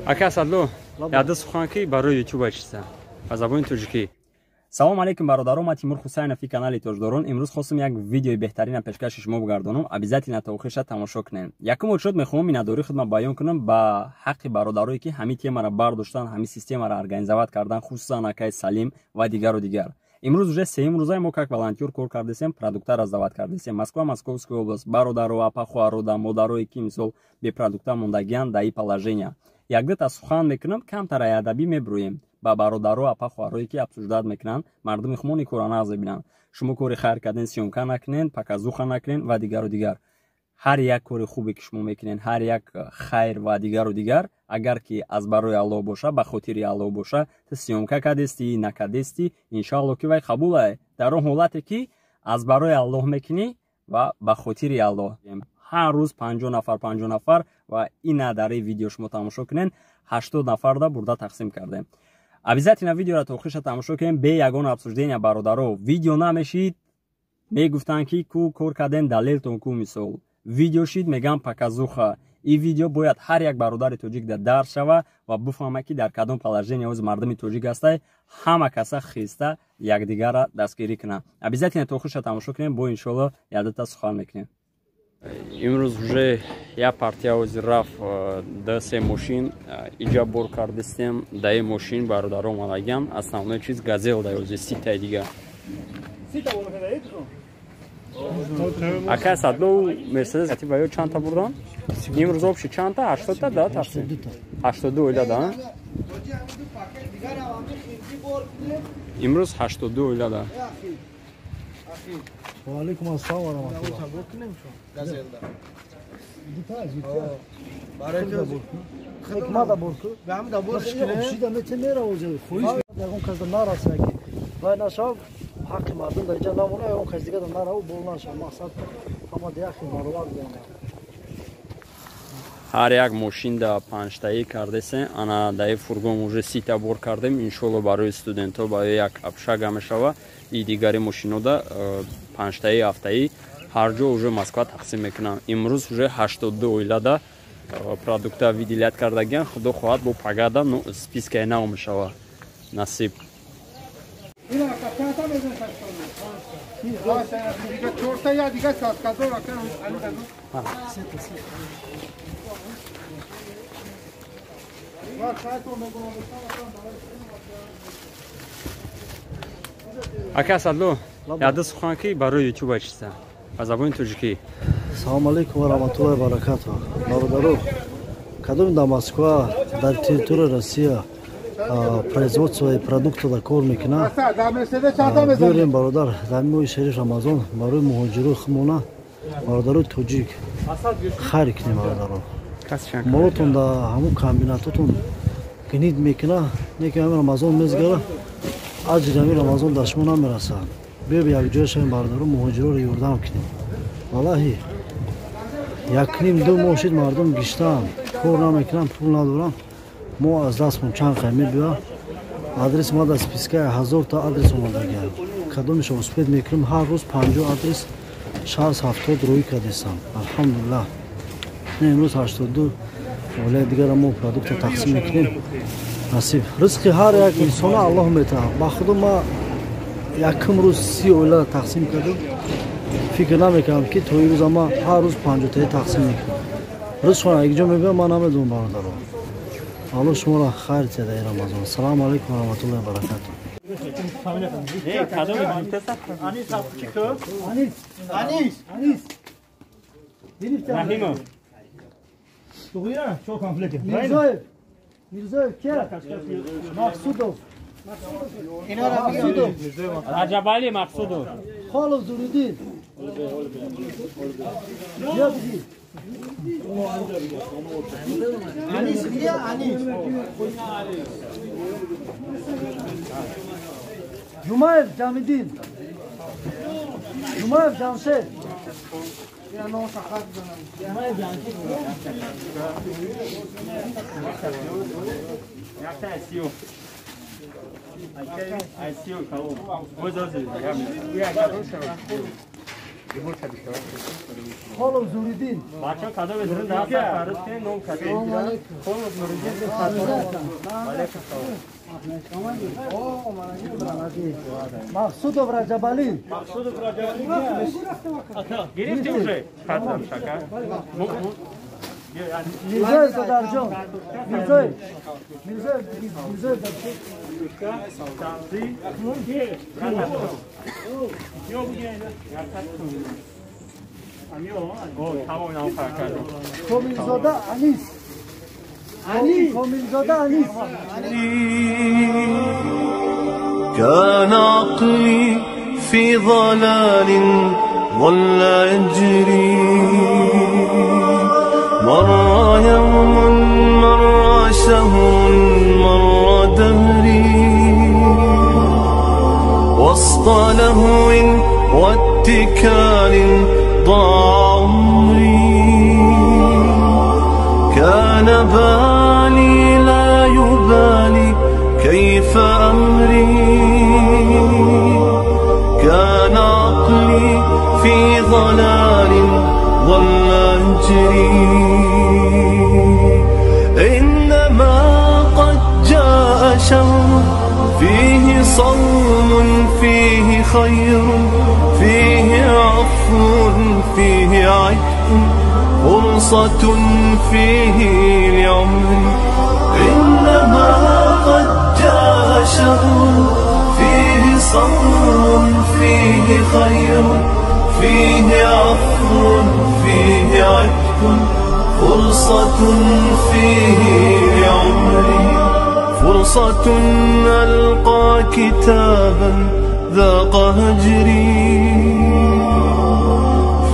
Ака Асадло, яда сухан ки барои ютуба чиста ба забони тоҷикӣ. Салом алейкум бародарон, ман Тимур Хусайнов, канали Тоҷдорон. Имрӯз хостум як видеои беҳтарина пешкаши шумо бигардонам. Обязательно то охирша тамошо кунем. Якум очуд мехоҳам миннатдории худро баён кунам ба ҳаққи бародарое ки ҳамин темаро бардоштан, ҳамин системаро организовать кардан, хусусан акаи Салим ва дигару дигар. Имрӯз уже сеюм рӯзае мо как волонтёр кор кардесем, продукта раздавать кардесем. Москва, Московская область, бародаро, апа, хоҳарода, модарое ки мисол бепродукта мондагиан дар и положения. Якдата сухан мекунам, камтар адабӣ мебурӯем ба бародаро, апа, хоҳарое ки обсуждать мекунанд, мардуми хумони кора нағз бибинанд. Шумо кори хайр карден, съёмка накунен, показуха накунен ва дигару дигар. Ҳар як кори хубе ки шумо мекунен, ҳар як хайр ва дигару дигар, агар ки аз барои Аллоҳ боша, ба хотири Аллоҳ боша, ту съёмка кардести, накардести, иншоаллоҳ ки вай қабулае. Дар он ҳолате ки аз барои Аллоҳ мекунӣ ва ба хотири Аллоҳ. Ҳар рӯз 50 нафар, 50 нафар ва ина дар ин видео шумо тамошо кунен, 80 нафарда бурда тақсим кардем. Обязательно видеоро то охирша тамошо кунем, бе ягон обсуждения бародаро. Видео намешид, мегуфтанд ки ку кор кардем, далелтон ку мисол. Видео шид, мегам показуха. Ин видео бояд ҳар як бародари тоҷик дар дарс шава ва бифаҳма ки дар кадом положение оз мардуми тоҷик ҳастай, ҳама каса хиста якдигарра дастгирӣ кунанд. Обязательно то охирша тамошо кунем, бо иншоалло якдата сухан мекунем. Имрӯз уже як партия ози рафт, д се мошин иҷа бор кардистем. Даи мошин бародаро омадагиам, основной чиз газел дай ози ситаи дига. Ака Асадло, Мерседес ати ва ё чандта бурдан? Имрӯз общий чандта? 80-та да тақсим? 82 оила да? Имрӯз 82 оила да. Ва алейкум ассалом ва раҳматуллоҳ. Ҳаққи мардум дар инҷа намона, ягон кас дига нараву бол наша. Мақсад ҳама деяхи баробар бимонад. Ҳар як мошин да панҷтаӣ кардесем, ана даи фургон уже сита бор кардем. Иншоалло барои студентҳо барои як общага мешава. И дигари мошинода панҷтаи ҳафтаӣ ҳар ҷо уже Москва тақсим мекунам. Имрӯз уже 82 оилада продукта выделять кардагиан. Худо хоҳад бо пагада спискаи нав мешава. Насиб. Ака Асадло, яда сухан ки барои ютуба чиста ба забони тоҷикӣ. Салом алейкум ва раҳматуллоҳи ва баракатуҳ. Бародаро, кадоми дар Москва, дар территорияи Россия производствои продуктада кор мекунад, биёрем бародар, дар моҳи шариф Рамазон барои муҳоҷирои худмона, бародарои тоҷик хайр кунем. Бародаро, молотон дар ҳамун комбинатотон гнид мекуна, не ки ҳамин Рамазон мезгара, аҷри ҳамин Рамазон дар шумо намерасад. Биёб якҷоя шавем бародаро, муҳоҷироро ёрдам кунем. Валлаҳи якним ду моҳ шид мардум гиштаанд, кор намекунанд, пул надоранд. Мо аз дастмон чанд қай мебиёд. Адрес ма дар спискаи 1000 та адрес омадагиам. Кадомеша успеть мекунем, ҳар рӯз 50 адрес, 60-70 рӯй кардесам. Алҳамдулиллаҳ. Не, имрӯз 82 оилаи дигара мо продукта тақсим мекунем. Насиб. Ризқи ҳар як инсона Аллоҳ метаҳад. Ба худо ма якум рӯз 30 оила тақсим кардам. Фикр намекардам ки то имрӯз ма ҳар рӯз 50таи тақсим мекунам. Ризқшон якҷо мебиёд, ман намедонам бародаро. Аллоҳ шуморо хайр диҳад дар Рамазон. Салому алейкум ва раҳматуллоҳи ва баракатуҳ. Мирзоев ке? Мақсудов. Мақсудов. Раҷабали Мақсудов. Холов Зуриддин. Бия биги. Анис, бия Анис. Ҷумаев Ҷамиддин. Ҷумаев Ҷамшед. Холов Зуридин. Бача кадом зуридин даста фарз кунед ном кадом. Холов Зуридин. Алейкум салом. Мақсудов Раҷабалӣ. Мақсудов Раҷабалӣ. Гирифти уже? Хатам шака. Мирзоев Садарҷон. Мирзоев. Мирзоев, Мирзоев. Комилзода Анис. Комилзода Анис. كان عقلي في ضلال ظل يجري مر يوم مر شهر مر دهري وسط لهو واتكال ضاع عمري كان بالي لا يبالي كيف أمري كان عقلي في ضلال ظل يجري إنما قد جاء شهر فيه صوم فيه خير فيه عفو فيه عتق فرصة فيه لعمري إنما قد جاء شهر فيه صوم فيه خير فيه عفو فيه عتق فرصة فيه لعمري فرصة ألقى كتابا ذاق هجري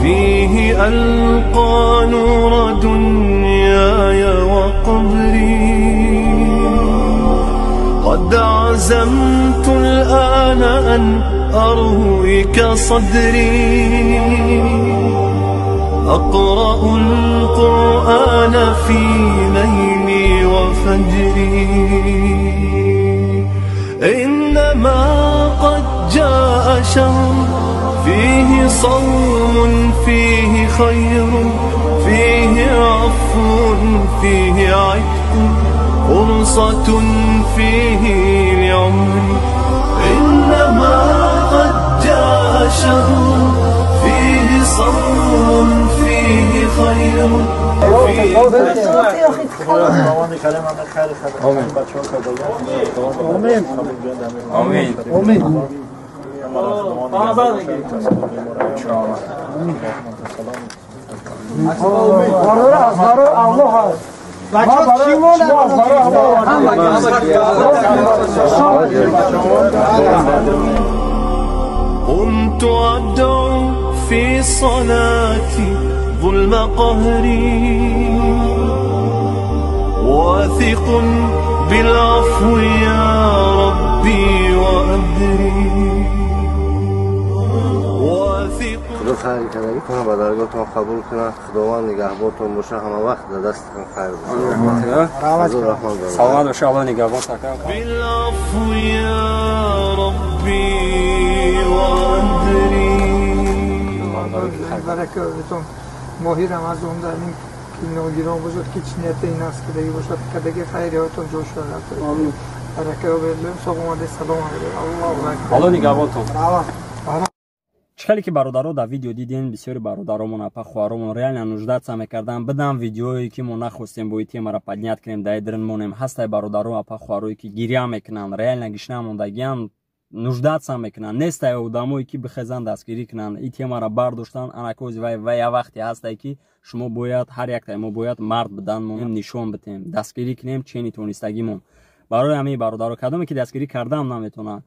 فيه ألقى نور دنياي وقبري قد عزمت الآن أن أرويك صدري أقرأ القرآن في ليلي وفجري إنما قد جاء شهر فيه صوم فيه خير فيه عفو فيه عتق فرصة فيه لعمري إنما قد جاء شهر فيه صوم فيه خير. آمین. آمین. قمت أدعو في صلاتي ظلم قهري واثق بالعفو يا ربي وأدري واثق. خدا خیر کردگی کنه و درگاهتون قبول کنه، خداوند نگهبانتون باشه، همه وقت در دستتون خیر باشه. سلامت باشه، الله نگهبان سکر. بالعفو یا ربی وأدري. برکاتتون ماهی رمضان در این ناگیران باشد که چنیت این است که دیگه باشد که دیگه خیریاتون جوش شود. آمین. برکات بردیم. سلام علیکم. سلام علیکم. الله اکبر. الله نگهبانتون. Чӣ хеле ки бародаро дар видео дидем, бисёри бародаромон, апа хоҳаромон реально нуждаться мекардан бидан видеое ки мо нахостем бо темара поднять кунем, дар дрин монем. Ҳастай бародаро, апа хоҳарое ки гиря мекунанд, реально гишна мондагиан, нуждаться мекунанд. Нестай одамое ки бихезанд, дастгирӣ кунанд, и темара бардоштан. Анакози вай вай я вақте ҳастай ки шумо бояд, ҳар яктай мо бояд мард бидан монем, нишон битем, дастгирӣ кунем чени тонистагимон. Барои ҳамин бародаро, кадоме ки дастгирӣ кардаам наметонад,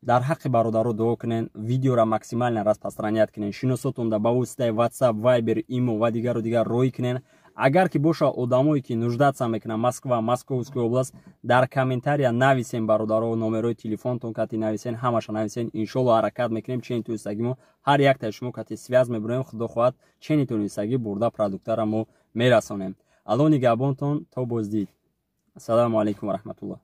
дар ҳаққи бародаро дуо кунен, видеора максимально распространять кунен, шиносотонда ба воситаи WhatsApp, Viber, Imo ва дигару дигар рӯй кунен. Агар ки боша одамое ки нуждаться мекунанд, Москва, Московская область, дар комментария нависен, бародаро, номерои телефонтон кати нависен, ҳамаша нависен. Иншолло, ҳаракат мекунем, чени тунистагӣ мо ҳар яктаи шумо кати связь мебуроем. Худо хоҳад, чени тунистагӣ бурда продуктара мо мерасонем. Алло нигаҳбонтон, то боздид. Ассалому алайкум ва раҳматуллоҳ.